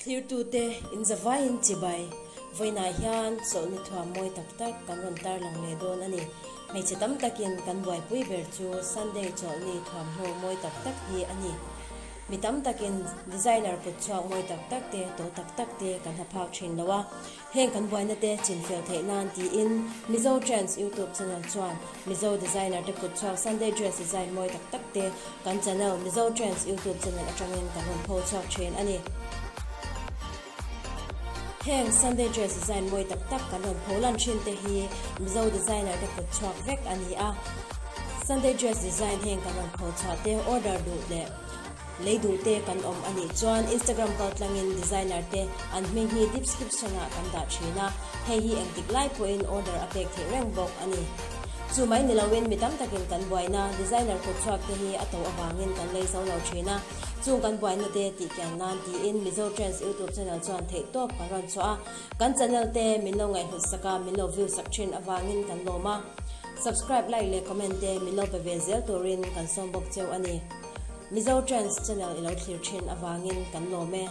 Thlirtute inzavaiin chibai vawiinah hian chawlhni thuam mawi tak tak kan rawn tarlang leh dawn a ni. Hmeichhe tam takin kan buaipui ber chu Sunday chawlhni thuamhnaw mawi tak tak hi a ni. Mi tam takin designer kutchhuak mawi tak tak te, to tak tak te kan ha phak thin lo a. Heng kan buaina te chinfel theih nan tiin Mizo Trends YouTube channel chuan Mizo designer te kutchhuak Sunday dress design mawi tak tak te kan channel Mizo Trends YouTube channel atangin kan rawn pho chhuak thin a ni. Heng Sunday dress design mawi tak tak kan rawn pho lan thin te hi Mizo designer te kutchhuak vek a ni a. Sunday dress design heng kan rawn pho chhuah te order duh leh Lei duh te kan awm a nih chuan Instagram kal tlangin designer te an hming hi description ah kan dah thin a, hei hi engtik lai pawhin order a pek theih reng bawk a ni. Chu mai ni loin mi tam takin kan buaina designer kutchhuak te hi a to avangin kan lei zo lo thin a, chung kan buaina te tih kian nan tiin Mizo Trends YouTube channel chuan theih tawp kan rawn chhuah a, kan channel te min lo ngaihhlut sak a, min lo view sak thin avangin kan lawm a, subscribe, like leh comment te min lo pe ve zel turin kan sawm bawk cheu a ni. Mizo Trends channel i lo thlir thin avangin kan lawm e.